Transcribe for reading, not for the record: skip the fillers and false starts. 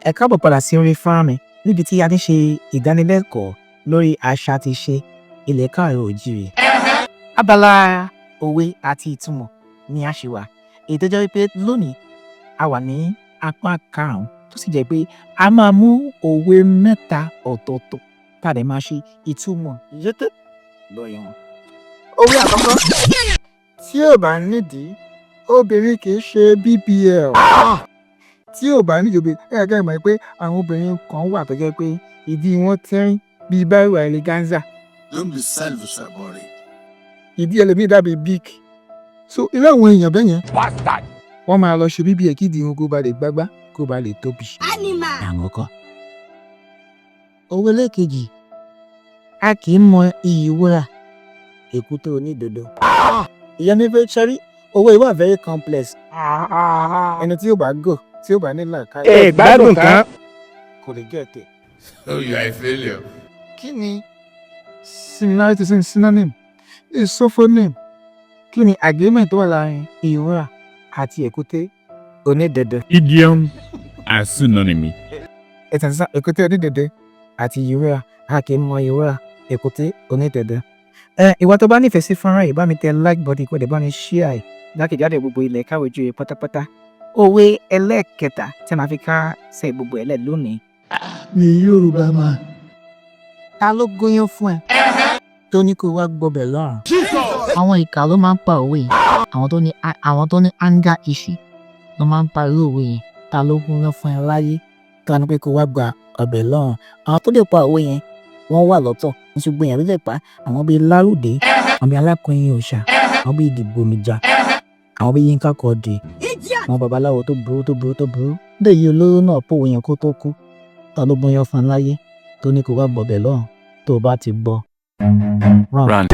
Ẹ káàbọ̀ padà sí orí fọ́nrán mi níbi tí a ti ń ṣe ìdánilẹ́kọ̀ọ́ lórí àṣà àti ìṣe ilẹ̀ káàárọ̀ oòjíire. Abala òwe àti ìtumọ̀ ni a ṣì wà, èyí tó jẹ́ wípé lónìí a wà ní apá karùn-ún, tó sì jẹ́ pé a máa mú òwe mẹ́ta ọ̀tọ̀ọ̀tọ̀ tá a dẹ̀ máa ṣe ìtumọ̀ yéké lórí wọn. Òwe àkọ́kọ́: Tí ò bá nídìí, obìnrin kì í ṣe BBL. Tí ò bá nídìí obìnrin, ẹ kẹ́ ẹ mọ̀ pé àwọn obìnrin kan wà tó jẹ́ pé ìdí wọn tẹ́rín bíi báírò eleganza. Don't be selfish about it. Ìdí ẹlòmíì dàbí big. So irú àwọn èèyàn bẹ́ẹ̀ yẹn, wọ́n máa lọ ṣe BBL kí ìdí wọn kó ba lè gbágbá, kó ba lè tóbi. Àkọ́kọ́. Òwe lẹ́ẹ̀kejì: A kì í mọ iyì wúrà, èkúté onídodo. Ìyẹn ní pé ṣẹ́rí òwe yìí wà very complex. Ẹni tí ò bá gò, tí ò bá ní làákàyè, Ẹ gbádùn tán. kò lè get ẹ̀. So you are a failure. Kí ni similarity sí synonym isophonym? Kí ni agreement tó wà láàrin Iyì wúrà àti èkúté onídodo? Idiom and synonym. Ẹ̀tàn sísá èkúté onídodo àti iyì wúrà. A kì í mọ iyì wúrà, èkúté onídodo. Ẹ ìwọ tó bá nífẹ̀ẹ́ sí fọ́nrán yìí, bá mi tẹ like button, kó dẹ̀ bá mi share ẹ̀ jákèjádò gbogbo ilẹ̀ káàárọ̀ oòjíire pátápátá. Òwe ẹlẹ́ẹ̀kẹta tí a máa fi kásẹ̀ gbogbo ẹ̀ lẹ̀ lónìí. Ní Yorùbá máa. Ta ló gúnyán fún ẹ tó ní kó wá gbọbẹ̀ lọ́rùn? Àwọn ìkà ló máa ń pa òwe yìí. Àwọn tó ní anger issue ló máa ń pa irú òwe yẹn. Ta ló gúnyán fún ẹ láyé tó ní pé kó wá gba ọbẹ̀ lọ́rùn? Àwọn tó lè pa òwe yẹn, wọ́n wà lọ́tọ̀. Ṣùgbọ́n èèyàn ló lè pa. Àwọn bíi Láròdé, àwọn bíi Alákùnrin Òòṣà, àwọn bíi Dìgbòmìjà, àwọn bíi Yínká Quadri, àwọn babaláwo tó burú, tó burú, tó burú. Dèyí olóró náà pòwe yẹn kó tó kú. Ta ló gúnyán fún ẹ láyé tó ní kó wá gbọbẹ̀ lọ́rùn? Tó o bá ti gbọ́, run. Run.